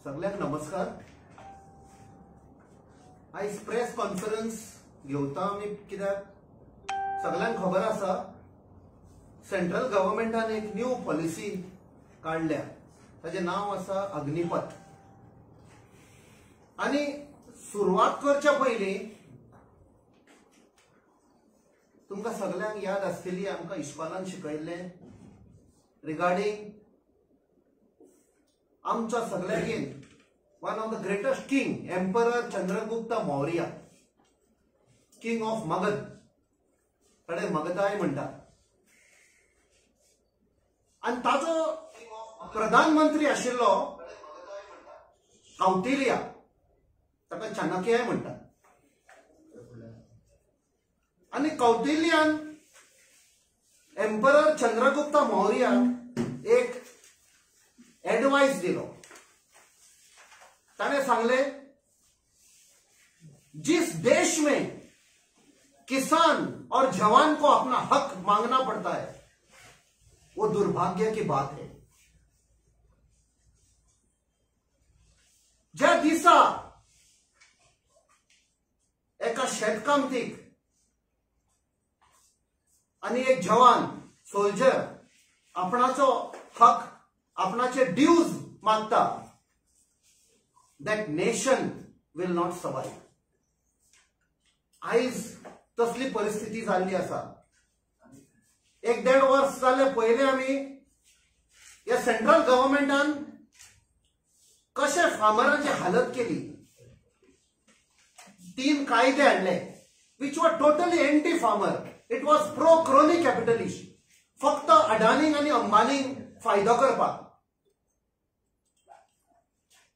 सगळ्यांक नमस्कार। आयज प्रेस कॉन्फरन्स घेवता आमी कित्याक सगळ्यांक खबर आसा सेंट्रल गव्हर्मेंटान एक न्यू पॉलिसी काडल्या, ताजें नांव आसा अग्निपथ। आनी सुरवात करच्या पयलीं तुमकां सगळ्यांक याद आसतली आमकां इस्कॉलान शिकयल्लें रिगार्डींग आमच्या सगळ्यांगेर one of the greatest king emperor Chandragupta Maurya, king of Magadha, कडे मगधाय म्हणटात। आनी ताचो प्रधानमंत्री आशिल्लो कौटिल्य, ताका चाणक्य म्हणटात। आनी कौटिल्यान एम्परर चंद्रगुप्त मौर्य एक एडवायस दिलो। ताने सांगले, जिस देश में किसान और जवान को अपना हक मांगना पड़ता है वो दुर्भाग्य की बात है। ज्या दिसा एका शेतकामतीक आणि एक जवान सोल्जर आपणाचो हक आपणाचे ड्यूज मागता, that nation will not survive. आयज तसली परिस्थिती जाल्ली आसा। एक देड वर्स जाले पयले आमी ह्या सेंट्रल गव्हर्मेंटान कशे फार्मरांची हालत केली, 3 कायदे हाडले which were totally anti farmer, it was pro crony capitalist, फक्त अडानींक आनी अंबानींक फायदो करपाक।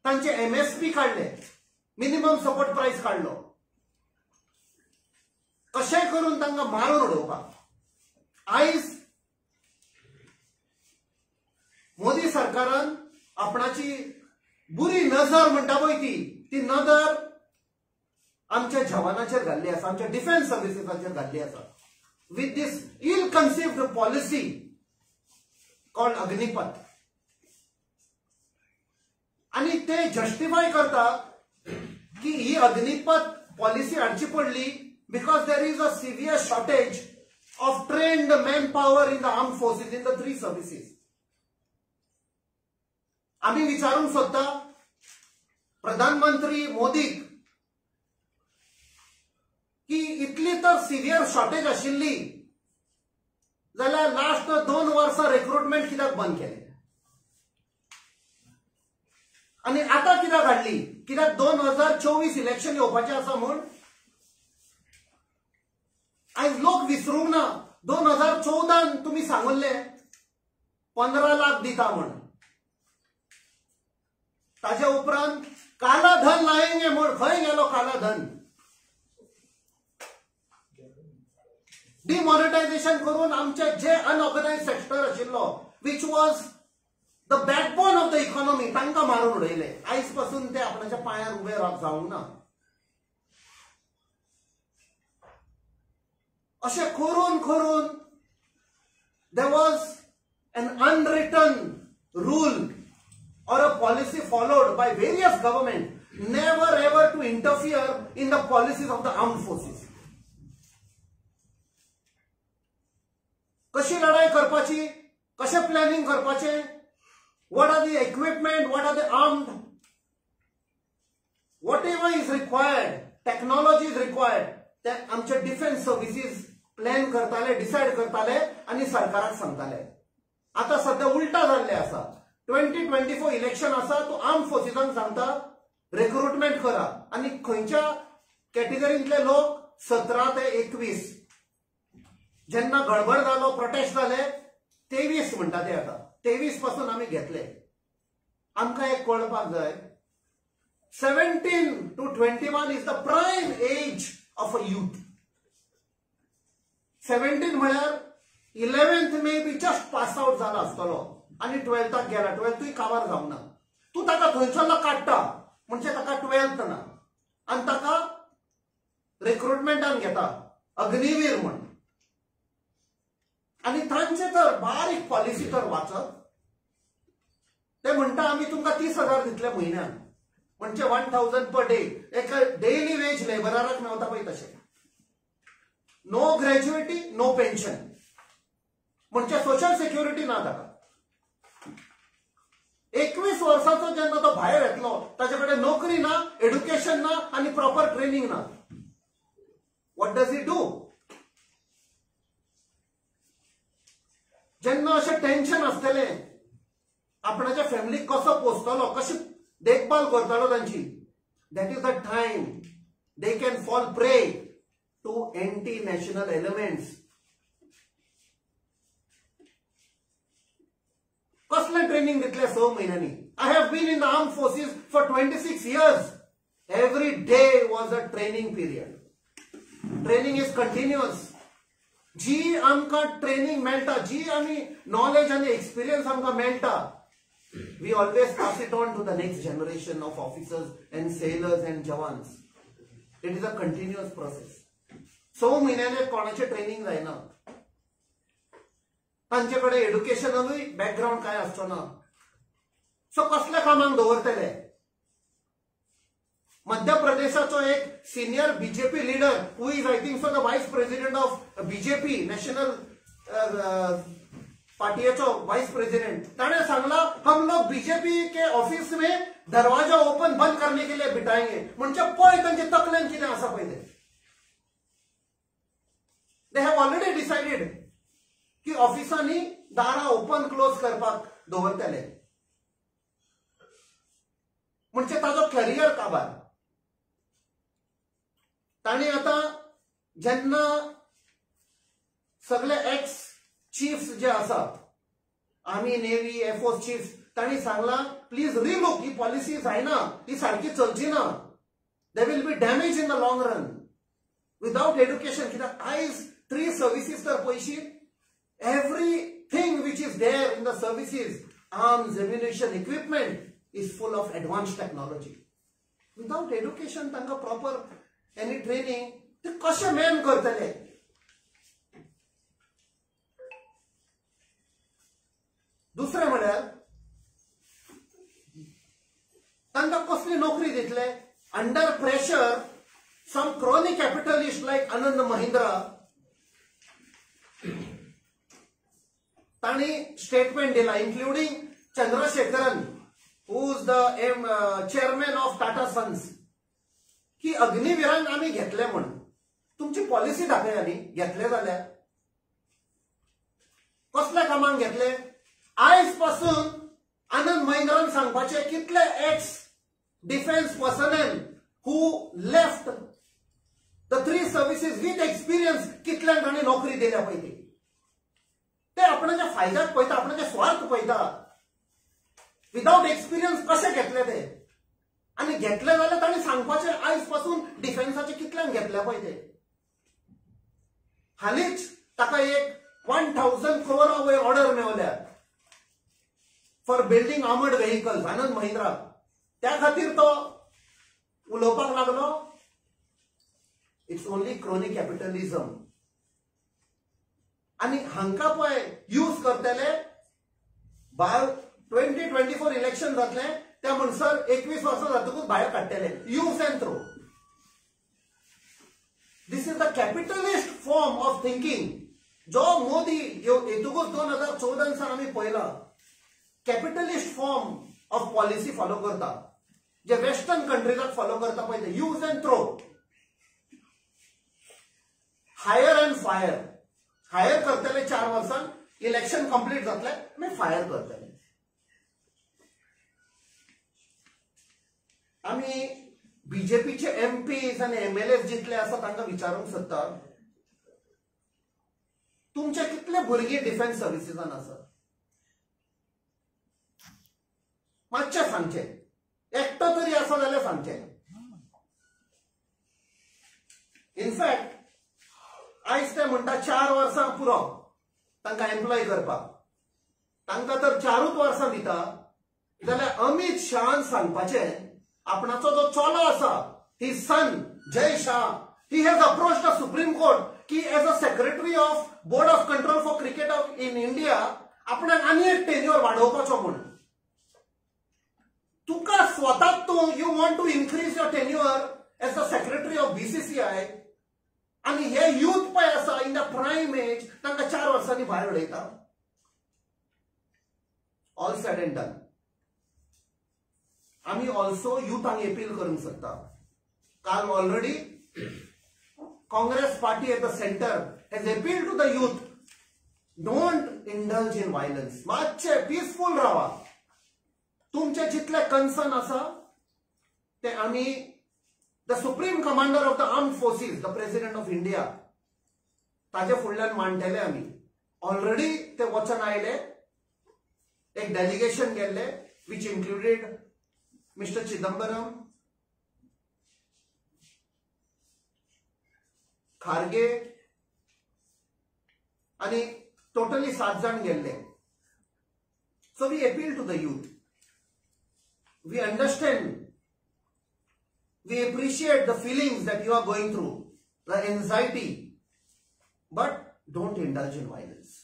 तांचे एमएसपी काडले, मिनिमम सपोर्ट प्रायस काडलो, कशें करून तांकां मारून उडोवपाक। आयज मोदी सरकारान आपणाची बुरी नजर म्हणटा पळय ती नदर आमच्या जवानाचेर घाल्ली आसा, आमच्या डिफेन्स सर्विसीसाचेर घाल्ली आसा with this ill conceived policy called Agnipath. आनी ते जस्टिफाय करता की ही अग्निपथ पॉलिसी हाडची पडली because there is a severe shortage of trained man power in the armed forces in the 3 services. आमी विचारूंक सोदता प्रधानमंत्री मोदीक की इतली तर सिव्हियर शॉर्टेज आशिल्ली जाल्यार लास्ट 2 वर्सां रिक्रुटमेंट कित्याक बंद केलें आनी आतां कित्याक हाडली? कित्याक 2024 इलेक्शन येवपाचें आसा म्हूण आयज लोक विसरूंक ना। 2014 तुमी सांगल्ले 15 लाख दिता म्हूण, ताजे उपरांत काला धन लायेंगे म्हूण, खंय गेलो काला धन? डिमॉनिटायझेशन करून आमचे जे अनऑर्गनायज सेक्टर आशिल्लो which was the backbone of the economy तांकां मारून उडयले। आयज पासून ते आपणाच्या पांयार उबे जावंक ना। अशें करून करून there was an unwritten rule or a policy followed by various government never ever to interfere in the policies of the armed forces. कशी लढाई करपाची, कशें प्लॅनिंग करपाचें, what are the equipment, what are the armed, whatever is required, technology is required, ते आमचे defence services plan करताले, decide करताले आनी सरकाराक सांगताले। आतां सद्या उल्टा जाल्लें आसा। 2024 इलेक्शन आसा, तो आर्म फोर्सीसांक सांगता रिक्रुटमेंट करा आनी खंयच्या कॅटेगरींतले लोक 17 ते 21, जेन्ना गडबड जालो प्रोटेस्ट जाले 23 म्हणटा ते, आतां 23 पासून आमी घेतले। आमकां एक कळपाक जाय, 17 to 21 is the prime age of a youth. 17 म्हळ्यार 11th may be just pass out जाला आसतलो आनी 12थाक गेला, 12थूय काबार जावंक ना. तूं ताका थंयसरलो काडटा म्हणजे ताका 12th ना आनी ताका रिक्रुटमेंटान घेता अग्निवीर म्हण. आनी तांचे तर बारीक पॉलिसी तर वाचत ते म्हणटा आमी तुमकां 30,000 दितले म्हयन्याक, म्हणजे 1,000 पर डे. एका डेली वेज लेबराक मेवता पळय तशें. नो ग्रॅज्युएटी नो पेन्शन, म्हणजे सोशल सिक्युरिटी ना ताका. 21 वर्साचो जेन्ना तो भायर येतलो ताचे कडेन नोकरी ना, एड्युकेशन ना आनी प्रॉपर ट्रेनिंग ना. What does he do? जेन्ना अशें टेन्शन आसतलें आपणाच्या फॅमिलीक कसो पोसतलो, कशी देखभाल करतलो तांची, that is the time they can fall prey to anti national elements. कसलें ट्रेनिंग दितले 6 म्हयन्यांनी? I have been in the arm forces for 26 years. Every day was a training period. Training is continuous. जी आमकां training मेळटा, जी आमी knowledge आनी experience आमकां मेळटा, we always pass it on to the next generation of officers and sailors and jawans. It is a continuous process. 6 म्हयन्यांनी कोणाचें ट्रेनिंग जायना, तांचे कडेन एड्युकेशनलूय बॅकग्रावंड कांय आसचो ना. सो कसल्या कामाक दवरतले? मध्य प्रदेशाचो एक senior BJP leader who is I think so the vice president of BJP national पार्टीचो vice president, ताणें सांगला हम लोग बीजेपी के ऑफिस में दरवाजा ओपन बंद करने के लिए बिठाएंगे. म्हणजे पळय तांचे तकलेन कितें आसा पळय ते. They have already decided की ऑफिसांनी दारां ओपन क्लोज करपाक दवरतले. म्हणजे ताजो करियर काबार. तांणी आतां जेन्ना सगळे एक्स चीफ्स जे आसात, आर्मी, नेव्ही, एअरफोर्स चीफ्स, तांणी सांगलां प्लीज रिलूक, ही पॉलिसी जायना, ही सारकी चलची ना, there will be damage in the long run without education. कित्याक आयज 3 सर्विसीस तर पयशी, everything which is there in the services, arms, ammunition, equipment is full of advance technology. Without education तांकां proper any training ते कशें man करतले? दुसरें म्हळ्यार तांकां कसली नोकरी दितले? Under pressure some crony capitalist like Anand Mahindra तांणी स्टेटमेंट दिला, including Chandrasekaran who is the chairman of Tata Sons, की अग्निवीरांक आमी घेतले म्हण. तुमची पॉलिसी दाखया न्ही, घेतले जाल्यार कसल्या कामाक घेतले? आयज पासून आनंद महिंद्रान सांगपाचें कितले ex defence personnel who left the 3 services with experience कितल्यांक तांणी नोकरी दिल्या पळय ती. ते आपणाच्या फायद्याक पळयता, आपणाचे स्वार्थ पळयता. विदाउट एक्सपिरियन्स कशे घेतले ते? आनी घेतले जाल्यार तांणी सांगपाचें आयज पासून डिफेन्साचे कितल्यांक घेतल्या पळय ते. हालींच ताका एक 1,000 क्रोरा वयर order मेवल्या for building armoured vehicles Anand Mahindra. त्या खातीर तो उलोवपाक लागलो. It's only crony capitalism. आनी हांकां पळय यूज करतले. भायर 2024 इलेक्शन जातलें त्या म्हणसर 21 वर्सां जातकूच भायर काडटले. Use and throw. This is the capitalist form of thinking जो मोदी येतकूच 2014 सावन आमी पळयला. Capitalist form of policy follow करता, जे वेस्टर्न कंट्रीजाक फॉलो करता पळय, use and throw, hire and fire. Hire करतले 4 वर्सां, इलेक्शन कंप्लीट जातलें मागीर फायर करतले. आमी बीजेपीचे एमपीज आनी एमएलए जितले आसा तांकां विचारूंक सोदता, तुमचे कितले भुरगीं डिफेन्स सर्विसीसान आसा? मातशें सांगचें, एकटो तरी आसा जाल्यार सांगचें. इनफॅक्ट आयज ते म्हणटा 4 वर्सां पुरो, तांकां एम्प्लॉय करपाक, तांकां तर 4 वर्सां दिता जाल्यार अमित शहान सांगपाचें आपणाचो जो चलो आसा, his son Jay Shah, he has approach the Supreme Court की as a secretary of Board of Control for Cricket of in India आपणाक आनी एक टेन्युअर वाडोवपाचो म्हूण. तुका स्वताक तूं you want to increase your tenure as a secretary of BCCI आनी हे यूथ पळय आसा इन the prime age तांकां 4 वर्सांनी भायर उडयता. ऑल सेड एंड डन, आमी ऑल्सो युथांक अपील करूंक सोदता. काल already Congress party at the centre has appeal to the youth, don't indulge in violence, मातशे पिसफूल रावा. तुमचे जितले कन्सर्न आसा ते आमी the supreme commander of the armed forces, the president of India, ताजे फुडल्यान मांडटले आमी. ऑलरेडी ते वचन आयले, एक डेलिगेशन गेल्ले which included mister Chidambaram, Kharge आनी टोटली 7 जाण गेल्ले. So we appeal to the youth, we understand, we appreciate the feelings that you are going through, the anxiety, but don't indulge in violence.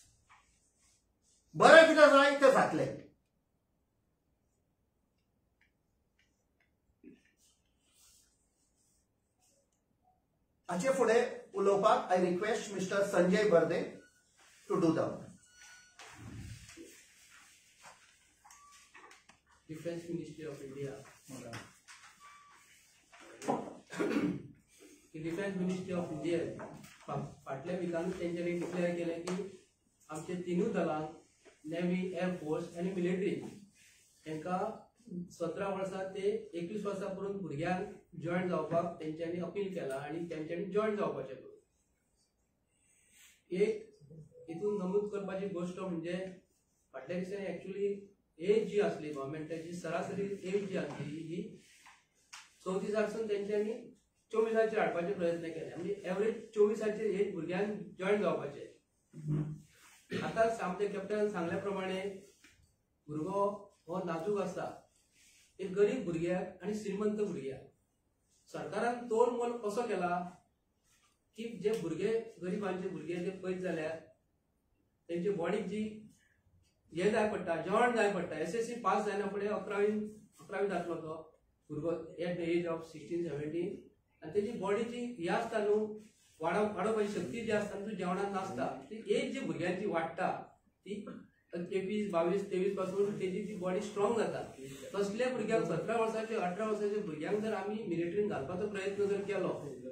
बरें कितें जाय तें जातलें. हाचे फुडें उलोवपाक I request mister Sanjay Barde to do the defence ministry of India. Defence ministry of India फाटल्या विकानूच तेंच्यांनी डिक्लेअर केलें की आमचे तिनूय दलांक, नेव्ही, एअरफोर्स आनी मिलिटरी, तांकां 17 वर्सां ते 21 वर्सां पर्यंत भुरग्यांक जॉयन जावपाक तेंच्यांनी अपील केला आनी तेंच्यांनी जॉयन जावपाचें. एक हितून नमूद करपाची गोश्ट म्हणजे फाटल्या दिसांनी एक्चुअली एज जी आसली गव्हर्मेंटाची, सरासरी एज जी आसली ही 34 तेंच्यांनी 24 हाडपाचे प्रयत्न केले. म्हणजे एवरेज 24 एज भुरग्यांक जॉयन जावपाचे. आतां आमच्या कॅप्टनान सांगल्या प्रमाणे भुरगो हो नाजूक आसता. एक गरीब भुरग्याक आनी श्रीमंत भुरग्याक सरकारान तोल मोल कसो केला की जे भुरगे गरिबांचे भुरगे जे पळयत जाल्यार तेंचे बॉडीक जी हे जाय पडटा, जेवण जाय पडटा. SSC पास जायना फुडें अकरावी जातलो तो भुरगो at the age of 16-17, आनी तेजी बॉडीची ही आसता न्हू, वाडोवपाची शक्ती जी आसता न्हू ती जेवणान नासता. ती एज जी भुरग्यांची वाडटा ती 21, 22, 23 पासून तेजी ती बॉडी स्ट्रॉंग जाता. तसल्या भुरग्यांक 17 वर्साचे 18 वर्साचे भुरग्यांक जर आमी मिलिटरीन घालपाचो प्रयत्न जर केलो,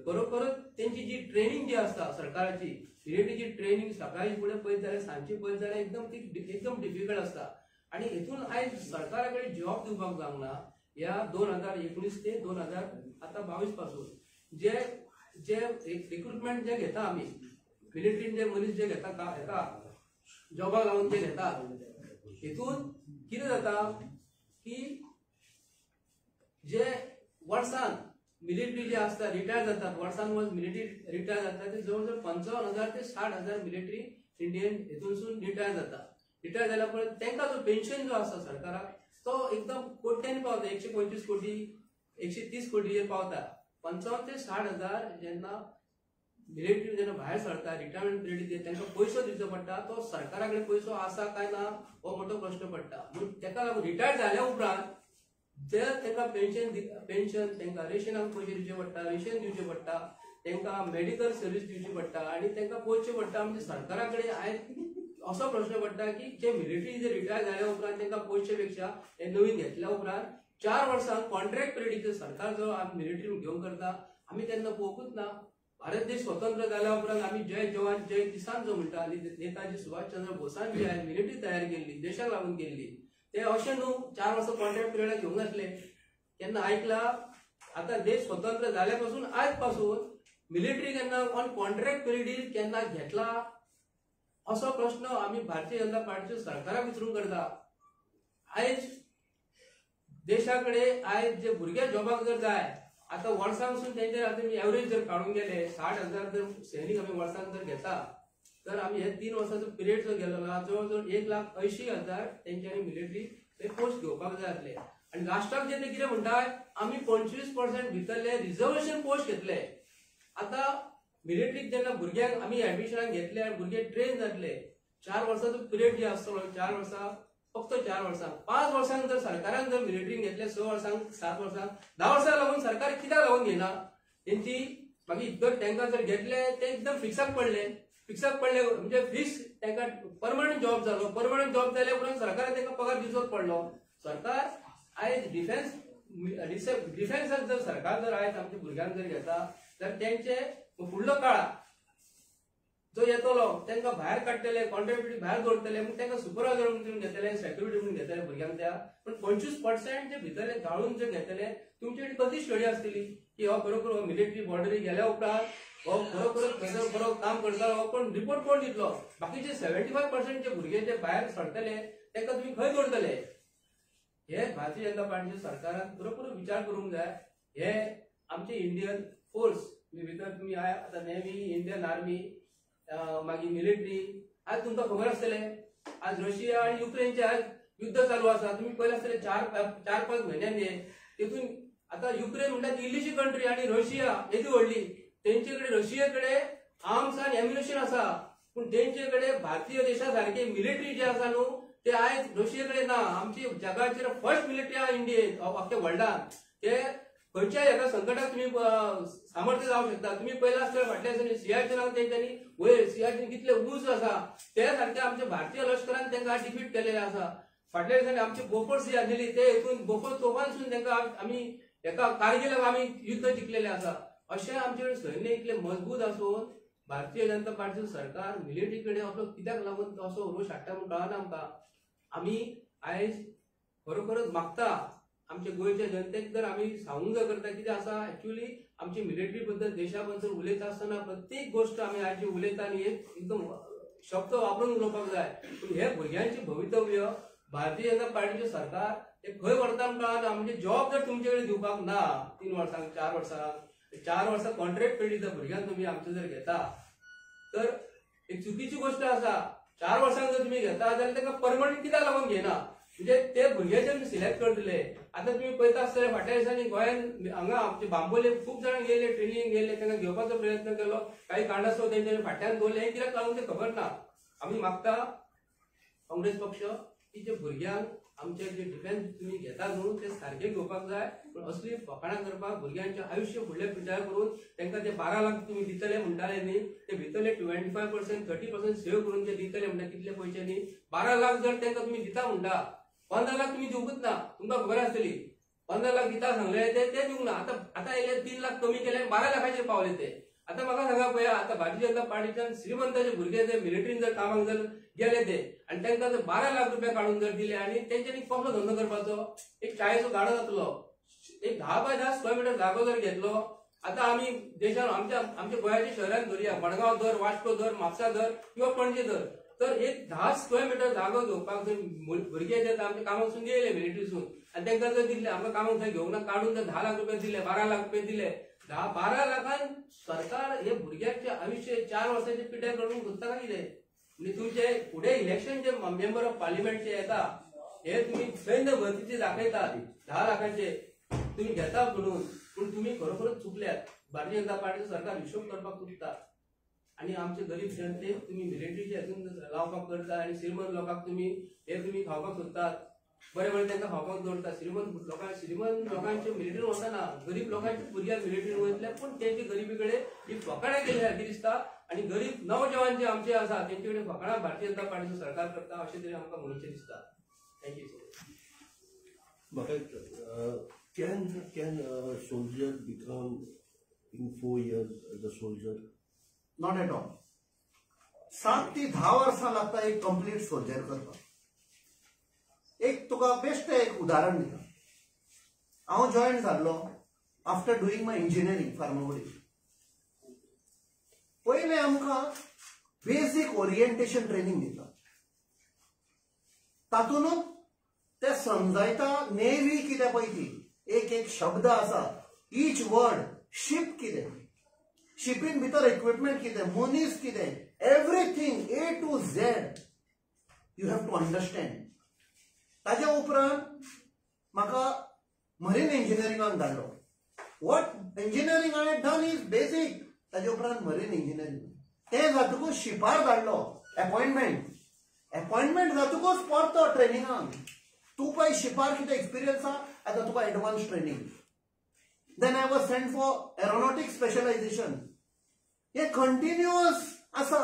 बरोबरच तेंची जी ट्रेनिंग जी आसता सरकाराची, मिलिटरीची ट्रेनिंग सकाळी फुडें पळयत जाल्यार सांजची पळयत जाल्यार एकदम ती एकदम डिफिकल्ट आसता. आनी हितून आयज सरकारा कडेन जॉब दिवपाक जावंक ना. ह्या 2019 ते 2022 पासून जे जे रिक्रुटमेंट जे घेता आमी मिलिटरीन, जे मनीस जे घेता हेका जॉबाक लागून जे घेता, हितून कितें जाता की जे वर्सान मिलिटरी जे आसता रिटायर जातात, वर्सान वर्स मिलिटरी रिटायर जाता ते जवळ जवळ 55,000 ते 60,000 मिलिटरी इंडियन हितूनसून रिटायर जाता. रिटायर जाल्या उपरांत तांकां जो पेन्शन जो आसता सरकाराक तो एकदम कोट्यांनी पावता, 125 कोटी, 130 कोटीचेर पावता. 55 ते 60,000 जेन्ना मिलिटरी जेन्ना भायर सरता रिटायरमेंट पिरियड तांकां पयसो दिवचो पडटा, तो सरकारा कडेन पयसो आसा काय ना हो मोठो प्रश्न पडटा. म्हणून ताका लागून रिटायर जाल्या उपरांत जे तांकां पेन्शन तांकां रेशनाक पयशे दिवचे पडटा, रेशन दिवचें पडटा, तांकां मेडिकल सर्वीस दिवची पडटा आनी तांकां पोसचें पडटा. म्हणजे सरकारा कडेन आयज असो प्रश्न पडटा की जे मिलिटरी जे रिटायर जाल्या उपरांत तांकां पोसचे पेक्षा हे नवीन घेतल्या उपरांत 4 वर्सां कॉन्ट्रॅक्ट पिरियडीचो सरकार जो आमी मिलिटरी घेवन करता आमी तेन्ना पळोवंकूच ना. भारत देश स्वतंत्र जाल्या उपरांत आमी जय जवान जय किसान जो म्हणटा आनी नेताजी सुभाषचंद्र बोसान जी आयज मिलिटरी तयार केल्ली देशाक लागून केल्ली, ते अशें न्हू 4 वर्सां कॉन्ट्रॅक्ट पिरियडाक घेवंक नासले. केन्ना आयकला? आतां देश स्वतंत्र जाल्या पासून आयज पासून मिलिटरी केन्ना ऑन कॉन्ट्रॅक्ट पिरियडीर केन्ना घेतला असो प्रश्न आमी भारतीय जनता पार्टीच्या सरकाराक विचारून करता. आयज देशा कडेन आयज जे भुरगे जॉबाक जर जाय, आतां वर्सांसून तेंचेर आतां एवरेज जर काडूंक गेले 60,000 जर सैनीक आमी वर्सांक जर घेता तर आमी हे 3 वर्साचो पिरियड जो गेलो ना जवळ जवळ 1,80,000 तेंच्यांनी मिलिटरी पोस्ट घेवपाक जाय आसले. आनी लास्टाक जे ते कितें म्हणटा आमी 25% भितरले रिजर्वेशन पोस्ट घेतले. आतां मिलिटरीक जेन्ना भुरग्यांक आमी एडमिशनाक घेतले आनी भुरगे ट्रेन जातले 4 वर्साचो पिरियड जे आसतलो 4 वर्सां फक्त 4 वर्सां 5 वर्सांक जर सरकारान जर मिलिटरीक घेतले 6 वर्सांक 7 वर्सांक 10 वर्सां लागून सरकार कित्याक लागून घेना तेंची मागीर इतकं तांकां जर घेतले ते एकदम फिक्साक पडले. फिक्साक पडले म्हणजे फिक्स तांकां परमनंट जॉब जालो. परमनंट जॉब जाल्या उपरांत सरकारान तांकां पगार दिवचोच पडलो. सरकार आयज डिफेन्स डिफेन्साक जर सरकार जर आयज आमच्या भुरग्यांक जर घेता तर तेंचे फुडलो काळ जो येतलो तांकां भायर काडटले, कॉन्ट्रॅक्ट भायर दवरतले, मग तांकां सुपरवायझर म्हणून घेतले, सेक्युरिटी म्हणून घेतले भुरग्यांक त्या. पण 25% जे भितरले गाळून जे घेतले तुमचे कडेन कशी स्टडी आसतली की हो खरोखर मिलिटरी बॉर्डरी गेल्या उपरांत हो खरोखर थंयसर बरो काम करता, हो कोण रिपोर्ट कोण दितलो? बाकीचे 75% जे भुरगे जे भायर सरतले तांकां तुमी खंय दवरतले? हे भारतीय जनता पार्टीच्या सरकारान खरोखर विचार करूंक जाय. हे आमचे इंडियन फोर्स भितर तुमी आतां नेव्ही, इंडियन आर्मी, मागीर मिलिटरी, आज तुमकां खबर आसतलें आज रशिया आनी युक्रेनचे आज युद्ध चालू आसा. तुमी पळयलें आसतलें 4-5 म्हयन्यांनी तितून आतां युक्रेन म्हणटा ती इल्लीशी कंट्री आनी रशिया येदी व्हडली, तेंचे कडेन रशिये कडेन आर्म्स आनी एम्युनेशन आसा, पूण तेंचे कडेन भारतीय देशा सारके मिलिटरी जे आसा न्हू ते आयज रशिये कडेन ना. आमची जगाचेर फर्स्ट मिलिटरी आहा इंडियेन, अख्ख्या वर्ल्डान. ते खंयच्याय एका संकटाक तुमी सामर्थ्य जावंक शकता. तुमी पयला आसतलें फाटल्या दिसांनी सियाचीनाक तेंच्यांनी वयर सियाचीन कितले उंच आसा ते सारके आमच्या भारतीय लश्करान तांकां डिफीट केलेले आसा. फाटल्या दिसांनी आमची बोफोर्स जी आसलेली ते हितून बोफोर्स तोफानसून तांकां आमी एका कारगिलाक आमी युद्ध जिखलेलें आसा. अशें आमचे कडेन सैन्य इतलें मजबूत आसून भारतीय जनता पार्टीचो सरकार मिलिटरी कडेन आपलो कित्याक लागून असो रोश हाडटा म्हूण कळना आमकां. आमी आयज खरोखरच मागता आमच्या गोंयच्या जनतेक जर आमी सांगूंक जाय करता कितें आसा एक्चुअली आमची मिलिटरी बद्दल देशा बद्दल उलयता आसतना प्रत्येक गोश्ट आमी आयज उलयता आनी एक एकदम शब्द वापरून उलोवपाक जाय. पूण हे भुरग्यांचें भवितव्य भारतीय जनता पार्टीचें सरकार ते खंय व्हरता कळना. म्हणजे जॉब जर तुमचे कडेन दिवपाक ना 3 वर्सांक 4 वर्सांक 4 वर्सां कॉन्ट्रॅक्ट पेड दिता भुरग्यांक तुमी आमचे जर घेता तर एक चुकीची गोश्ट आसा. 4 वर्सांक जर तुमी घेता जाल्यार तांकां परमनंट कित्याक लागून घेना? म्हणजे ते भुरगे जे सिलेक्ट करतले. आतां तुमी पळयता आसतले फाटल्या दिसांनी गोंयांत हांगा आमचे बांबोले खूब जाण गेले ट्रेनिंग गेले, तांकां घेवपाचो प्रयत्न केलो, काही कारणास्तव तेंच्यांनी फाटल्यान दवरले. हें कित्याक लागून तें खबर ना. आमी मागता काँग्रेस पक्ष की जे भुरग्यांक आमचे जे डिफेन्स तुमी घेता न्हू ते सारके घेवपाक जाय. पूण असली फकाणां करपाक भुरग्यांचें आयुश्य फुडलें पिड्ड्यार करून तांकां ते 12 लाख तुमी दितले म्हणटाले न्ही ते भितरले 25% 30% सेव करून ते दितले म्हणटा कितले पयशे न्ही. 12 लाख जर तांकां तुमी दिता म्हणटा 15 लाख तुमी दिवंकूच ना. तुमकां खबर आसतली 15 लाख दिता सांगले ते दिवंक ना. आतां आतां येयले 3 लाख कमी केले 12 लाखाचेर पावले ते. आतां म्हाका सांगा पळया आतां भारतीय जनता पार्टीच्यान श्रीमंताचे भुरगे जे मिलिटरीन जर कामाक जर गेले ते आनी तांकां जर 12 लाख रुपया काडून जर दिले आनी तेंच्यांनी कसलो धंदो करपाचो? एक चायेचो गाडो जातलो, एक 10 बाय 10 स्क्वेअर मिटर जागो जर घेतलो. आतां आमी देशान आमच्या आमच्या गोंयाच्या शहरान धरया, मडगांव धर, वास्को धर, म्हापसा धर किंवा पणजे धर, तर एक 10 स्क्वेअर मिटर जागो घेवपाक जर भुरगे जे आमच्या कामाकसून गेले मिलिटरीसून आनी तांकां जर दिले आमकां कामाक थंय घेवंक ना काडून जर 10 लाख रुपया दिले 12 लाख रुपया दिले 10-12 लाखान सरकार हे भुरग्यांचे आयुश्य 4 वर्सांचे पिड्ड्यार करून सोदता काय कितें? म्हणजे तुमचे फुडें इलेक्शन जे मेंबर ऑफ पार्लिमेंटचे येता हे तुमी सैन्य भरतीचे दाखयतात 10 लाखाचे तुमी घेता म्हणून, पूण तुमी खरोखरच चुकल्यात. भारतीय जनता पार्टीचो सरकार हिशोब करपाक चुकता आनी आमचे गरीब जनतेक तुमी मिलिटरीचे हेतून लावपाक करता आनी श्रीमंत लोकांक तुमी हे तुमी खावपाक सोदतात. बरे बरे तांकां खावपाक दवरता. श्रीमंत लोकांचे मिलिटरीन वचना, गरीब लोकांचे भुरग्यांक मिलिटरीन वयतले, पूण तेंचे गरिबी कडेन ही फकाणां केली सारकी दिसता आनी गरीब नवजवान जे आमचे आसा तेंचे कडेन फकाणां भारतीय जनता पार्टीचो सरकार करता अशें तरी आमकां म्हणूचें दिसता. Thank you so much. म्हाका can a soldier become in 4 years as a soldier? Not at all. 7 ते 10 वर्सां लागता एक कंप्लीट सोल्जर करपाक. एक तुका बेस्ट एक उदाहरण दिता. हांव जॉयन जाल्लो after doing my engineering Farmagudi. पयलें आमकां बेजीक ओरिएंटेशन ट्रेनिंग दिता, तातूंत ते समजायता नेव्ही कितें पळय ती, एक एक शब्द आसा, इच वर्ड, शीप कितें, शिपीन भितर इक्विपमेंट कितें, मनीस कितें, Everything A to Z you have to understand. ताज्या उपरांत म्हाका मरीन इंजिनियरिंगाक धाडलो. What engineering I had done is basic. ताज्या उपरांत मरीन इंजिनियरींग तें जातकूच शिपार धाडलो. अपॉयंटमेंट अपॉयंटमेंट जातकूच परतो ट्रेनिंगाक. तूं पळय शिपार कितें एक्सपिरियन्स आसा, आतां तुका advance training. Then I was sent for aeronautic specialization. हे कंटिन्युअस आसा.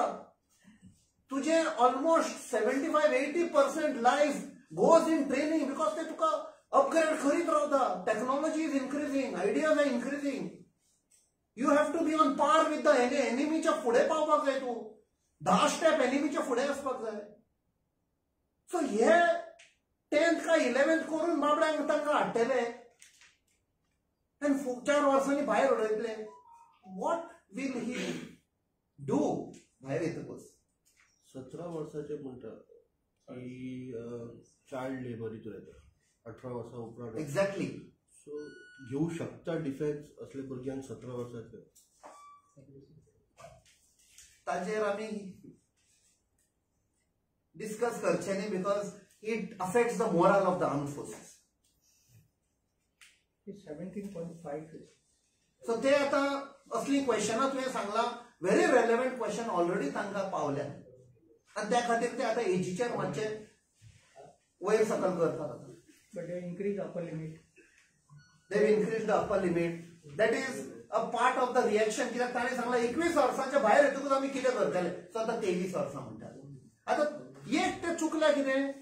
तुजें almost 75-80% life goes in training, because ते तुका अपग्रेड करीत रावता. Technology is increasing, ideas are increasing. You have to be on par with the एनिमीच्या फुडें पावपाक जाय. तूं 10 स्टेप एनिमीच्या फुडें वचपाक जाय. सो हे 10th काय 11th करून बाबड्यांक तांकां हाडटले आनी 4 वर्सांनी भायर उडयतले. What will he do भायर येतकूच? 17 वर्साचे म्हणटा की चायल्ड लेबर हितून येता. 18 वर्सां उपरांत. एक्झॅक्टली. सो घेवू शकता डिफेन्स असले भुरग्यांक 17 वर्साचे? ताजेर आमी डिस्कस करचे न्ही, because it affects the morale of the armed forces. 17.5. So ते आतां असली क्वेश्चनां तुवें सांगलां, व्हेरी रेलेवंट क्वेश्चन ऑलरेडी तांकां पावल्या आनी त्या खातीर ते आतां एजीचेर मातशे वयर सकल करतात आतां. But they increase upper limit. They increase the upper limit. That is a part of the reaction. कित्याक ताणें सांगलां 21 वर्सांच्या भायर येतकूच आमी कितें करतले. सो आतां 23 वर्सां म्हणटात. आतां एक ते चुकल्या कितें,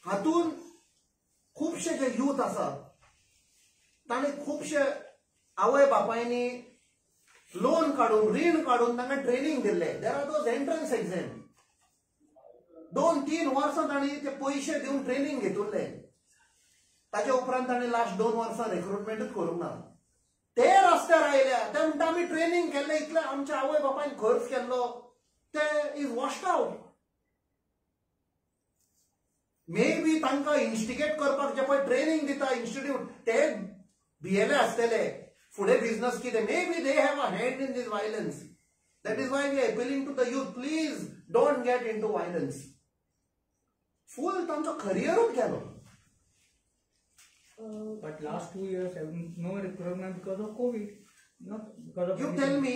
हातून खुबशे जे यूथ आसा ताणें खुबशे आवय बापायनी लोन काडून रीण काडून तांकां ट्रेनिंग दिल्लें. There are those entrance exam. 2-3 वर्सां तांणी ते पयशे दिवन ट्रेनिंग घेतिल्लें. ताच्या उपरांत ताणें लास्ट 2 वर्सां रिक्रुटमेंटूच करूंक ना. ते रस्त्यार आयल्या ते म्हणटा आमी ट्रेनिंग केल्लें, इतलें आमच्या आवय बापायन खर्च केल्लो, ते is washed out. May be तांकां इन्स्टिगेट करपाक जे पळय ट्रेनिंग दिता इन्स्टिट्यूट, ते भियेले आसतले फुडें बिजनस कितें. May be they have a hand in this violence. That is why we are appealing to the youth, please don't get into violence. Full तांचो करियरूच गेलो. But last 2 years no recruitment because of COVID, not because of. You tell me,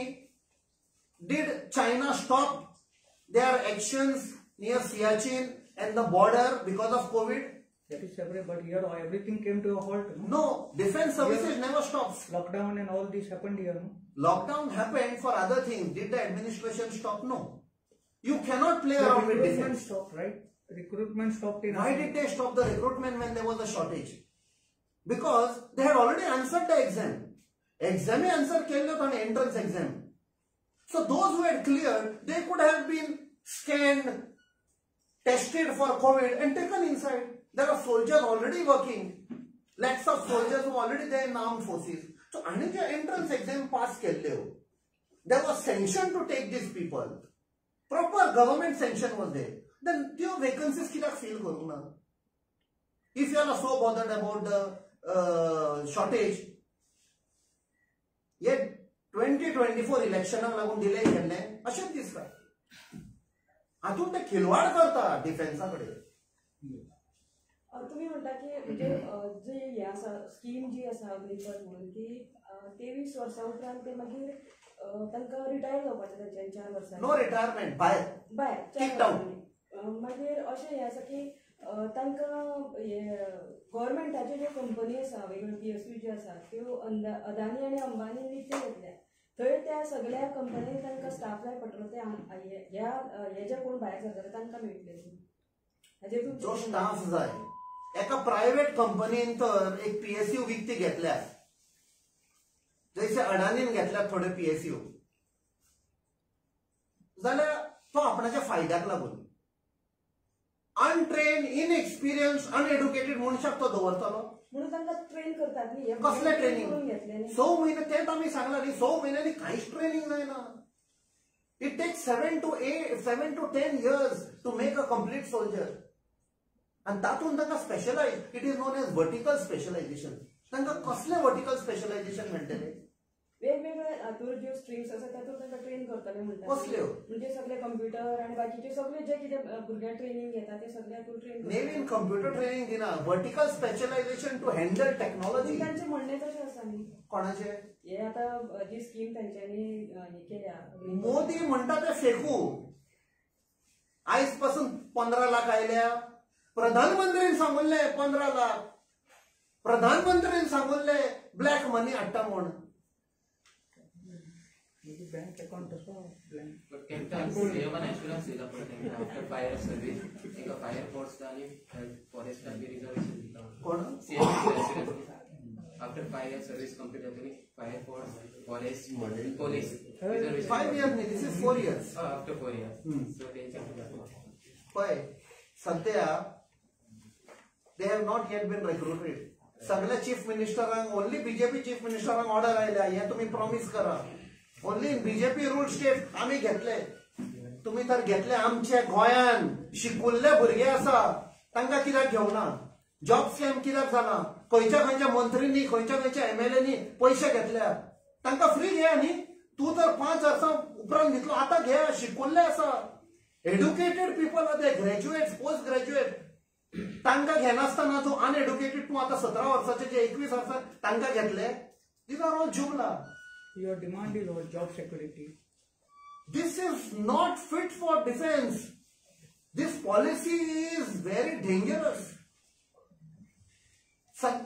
did China stop their actions near Siachen and the border because of COVID? That is separate, but here everything came to a halt. No, no, defense services here, never stops. Lockdown and all this happened here. No? Lockdown happened for other things. Did the administration stop? No. You cannot play around with defense. Stopped, right? Recruitment stopped in. Why did they stop the recruitment when there was a shortage? Because they had already answered the exam. Exam answer केल्लो ताणें entrance exam. So those who had cleared, they could have been scanned, tested for COVID and taken inside. There are soldiers already working. Lakhs of soldiers who are already there in the armed forces. So आनी जे entrance exam pass केल्ल्यो, there was sanction to take these people. Proper government sanction was there. Then त्यो vacancies कित्याक fill करूंक ना? If you are so bothered about the shortage, हे 2024 इलेक्शनाक लागून delay केल्लें अशेंच दिसता. हातूंत ते खिलवाड करता डिफेन्सा कडेन. तुमी म्हणटा की म्हणजे जे हे आसा स्कीम जी आसा अग्निपथ म्हणून ती 23 वर्सां उपरांत ते मागीर तांकां रिटायर जावपाचें तांच्यानी 4 वर्सां. नो रिटायरमेंट, भायर भायर 4 वर्सांनी. मागीर अशें हें आसा की तांकां हे गव्हर्मेंटाच्यो ज्यो कंपनी आसा वेगवेगळ्यो PSU ज्यो आसा त्यो अदानी आनी अंबानी विकते घेतल्या. थंय त्या सगळ्या कंपनीन तांकां स्टाफ जाय पडटलो, ते ह्या हे जे कोण भायर सरतले तांकां मेळटले. हाजेर जो स्टाफ जाय एका प्रायव्हेट कंपनीन तर एक PSU विकती घेतल्या, जैसे अडानीन घेतल्यात थोडे PSU, जाल्यार तो आपणाच्या फायद्याक लागून अनट्रेन, इनएक्सपिरियन्स, अनएड्युकेटेड मनशाक तो दवरतलो. म्हणून तांकां ट्रेन करतात न्ही. कसलें ट्रेनिंग? 6 म्हयने तेंच आमी सांगलां न्ही, 6 म्हयन्यांनी कांयच ट्रेनिंग जायना. It takes 7 to 10 years to make a complete soldier. आनी तातूंत तांकां specialize, it is known as vertical specialization. तांकां कसलें वर्टिकल स्पेशलायझेशन मेळटलें? वेगवेगळ्या हातूर ज्यो स्ट्रीम्स आसा तातूंत तांकां ट्रेन करतले म्हणटा. कसल्यो? म्हणजे सगळे कंप्युटर आनी बाकीचे सगळे जे कितें भुरग्यांक ट्रेनिंग घेता ते सगळे हातूर ट्रेन. नेव्हीन कंप्युटर ट्रेनिंग दिना, vertical specialization to handle technology. तांचें म्हणणें तशें आसा न्ही. कोणाचें? हे आतां जी स्कीम तांच्यांनी हे केल्या, मोदी म्हणटा ते फेकू. आयज पासून 15 लाख आयल्या, प्रधानमंत्रीन सांगुल्ले 15 लाख, प्रधानमंत्रीन सांगुल्ले ब्लॅक मनी हाडटा म्हूण. बँक अकाउंट असो ब्लँक. तांकां सीएमान एश्युरन्स दिला पळय तांकां आफ्टर फायर सर्वीस तांकां फायर फोर्स आनी फॉरेस्टाक बी रिजर्वेशन दिता. कोण? CM assurance after 5 year service complete जातली fire force, forest, police reservation. 5 years न्ही, this is 4 years. After 4 years so तेंच्या पळय सध्या they have not yet been recruited. सगळ्या चीफ मिनिस्टरांक, ओनली बीजेपी चीफ मिनिस्टरांक ऑर्डर आयल्या, हे तुमी प्रॉमीस करा. ओनली बीजेपी रूल स्टेट आमी घेतले, तुमी तर घेतले. आमचे गोंयान शिकुल्ले भुरगे आसा, तांकां कित्याक घेवना? जॉब स्कॅम कित्याक जाला? खंयच्या खंयच्या मंत्रींनी, खंयच्या खंयच्या एमएलएनी पयशे घेतल्या, तांकां फ्री घे. न्ही तूं तर 5 वर्सां उपरांत घेतलो, आतां घे. शिकुल्ले आसा, एड्युकेटेड पिपल आहा ते, ग्रॅज्युएट, पोस्ट ग्रॅज्युएट, तांकां घेनासतना जो अनएड्युकेटेड तूं आतां 17 वर्साचे जे 21 वर्सां तांकां घेतले. These are all जुमला. Your demand is for job security. This is not fit for defense. This policy is very dangerous.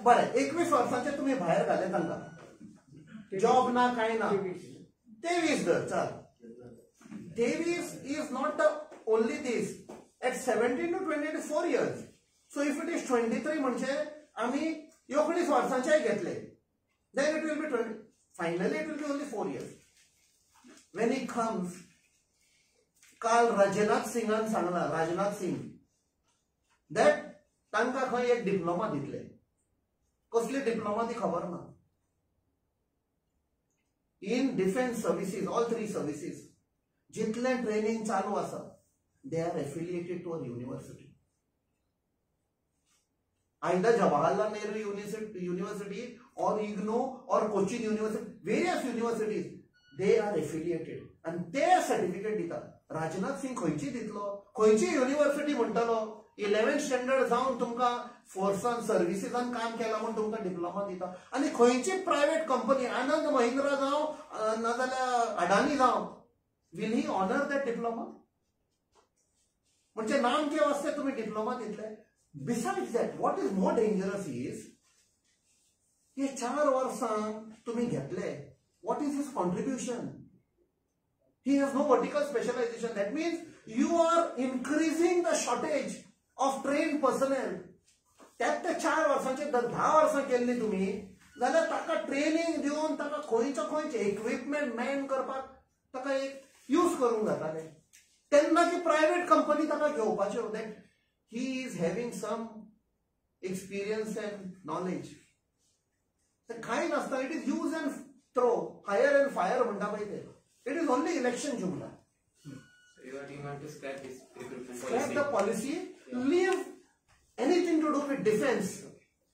बरें, 21 वर्सांचे तुमी भायर घाले तांकां, जॉब ना कांय ना. 23 धर, चल 23 is not the only this. At 17 to 24 years. So if it is 23 म्हणजे आमी 19 वर्सांचेय घेतले, then it will be 20. Finally, it will be only 4 years. When he comes, काल राजनाथ सिंगान सांगला, राजनाथ सिंग, that तांकां खंय एक डिप्लोमा दितले. कसली डिप्लोमा ती खबर ना. In defence services, all 3 services, जितलें ट्रेनिंग चालू आसा, they are affiliated to a university. Either Jawaharlal Nehru University or IGNOU or Cochin University, various universities, they are affiliated. And ते सर्टिफिकेट दिता. राजनाथ सिंग खंयची दितलो? खंयची युनिव्हर्सिटी म्हणटलो 11th standard जावन तुमकां फोर्सान सर्विसीसान काम केलां म्हूण तुमकां डिप्लोमा दिता. आनी खंयची प्रायवेट कंपनी, आनंद महिंद्रा जावं नाजाल्यार अडानी जावं, will he honour that diploma? म्हणजे नामके वास्ते तुमी डिप्लोमा दितले. Besides that, what is more dangerous is, हे 4 वर्सां तुमी घेतले, what is his contribution? He has no vertical specialization. That means you are increasing the shortage of trained personnel. त्यात ते 4 वर्सांचे 10 वर्सां केल्ली तुमी जाल्यार ताका ट्रेनिंग दिवन ताका खंयचो खंयचे इक्विपमेंट मॅन करपाक ताका एक यूज करूंक जातालें. तेन्ना ती प्रायवेट कंपनी ताका घेवपाच्यो. That he is having some experience and knowledge. कांय नासता. It is use and throw, hire and fire म्हणटा पळय ते. It is only election जुमला. You are demand to scrap this recruitment policy. Scrap the policy. Leave anything to do with defense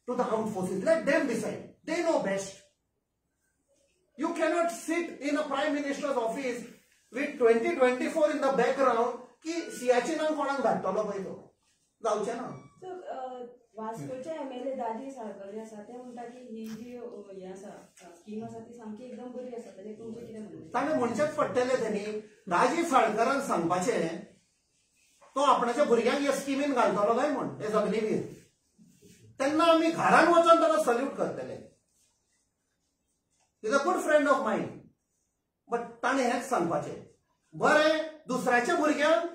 to the armed forces. Let them decide. They know best. You cannot sit in a prime minister's office with 2024 in the background की सियाचीनाक कोणाक धाडटलो पळय तो, जावचें ना. वास्कोचे MLA दाजी साळकर जे आसा ते म्हणटा की ही जी हें आसा स्कीम आसा ती सामकी एकदम बरी आसा. ताजेर तुमचें कितें म्हणणें? ताणें म्हणचेंच पडटलें. तेणी दाजी साळकरान सांगपाचें, तो आपणाच्या भुरग्यांक ह्या स्किमीन घालतलो काय म्हूण, हे अग्निवीर. तेन्ना आमी घरान वचोन ताका सल्यूट करतले. Is a good friend of mine. But ताणें हेंच सांगपाचें, बरें दुसऱ्याच्या भुरग्यांक,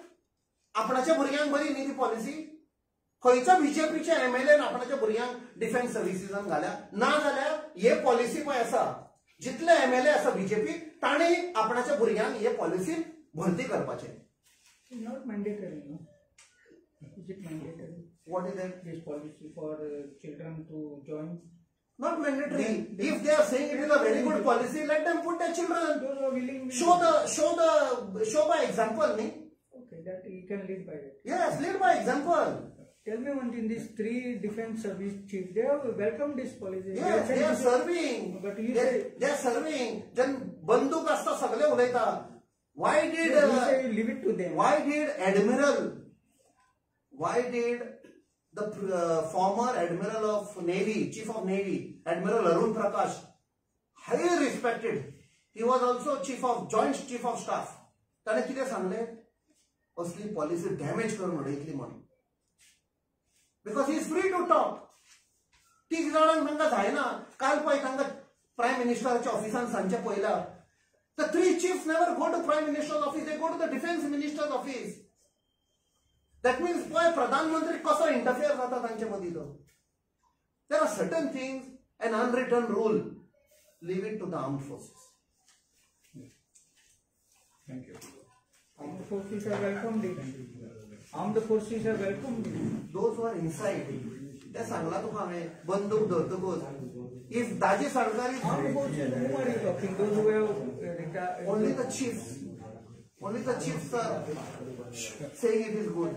आपणाच्या भुरग्यांक बरी न्ही ती पॉलिसी. खंयच्या बीजेपीच्या एमएलएन आपणाच्या भुरग्यांक डिफेन्स सर्विसीसान घाल्या? ना जाल्यार हे पॉलिसी पळय आसा, जितले एमएलए आसा बीजेपी, तांणी आपणाच्या भुरग्यांक हे पॉलिसीन भरती करपाचें. Not mandatory, no? Is it mandatory? What is that? This policy for children to join? Not mandatory. If they are saying it is a very good policy, let them put their children. Those who are willing. Show by example, nahi? Okay, that you can lead by that. Yes, lead by example. Tell me one thing, these three defense service chiefs, they have welcomed this policy. Yes, said they are this is- serving. But you They, say, they are serving. Then बंदूक आसता सगळे उलयता. Why did you say you leave it to them. Why did Admiral, why did the former Admiral of Navy, Chief of Navy, Admiral Arun Prakash, highly respected, he was also Chief of, Joint Chief of Staff. ताणें कितें सांगलें, असली policy damage करून उडयतली म्हणून, because he is free to talk. तीग जाणांक तांकां जायना. काल पळय तांकां प्रायम मिनिस्टराच्या ऑफिसान सांजचे पळयला. The three chiefs never go to Prime Minister's office, they go to the Defense Minister's office. That means पळय प्रधानमंत्री कसो इंटरफियर जाता तांचे मदीं तो. There are certain things, an unwritten rule, leave it to the armed forces. Thank you. Armed forces have welcomed it. Armed forces have welcomed it. Those who are inside, ते सांगला तुका हांवें, बंदूक धरतकूच if Daji Salkar is Armed forces, whom are you talking? Those who have retired. Only the chiefs, only the chiefs are saying it is good.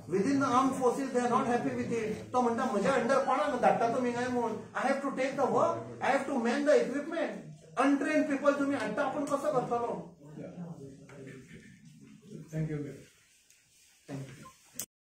Within the armed forces they are not happy with it. तो म्हणटा म्हज्या under कोणाक धाडटा तुमी काय म्हूण, I have to take the work, I have to man the equipment. Untrained people तुमी हाडटा, आपूण कसो करतलो? Thank you.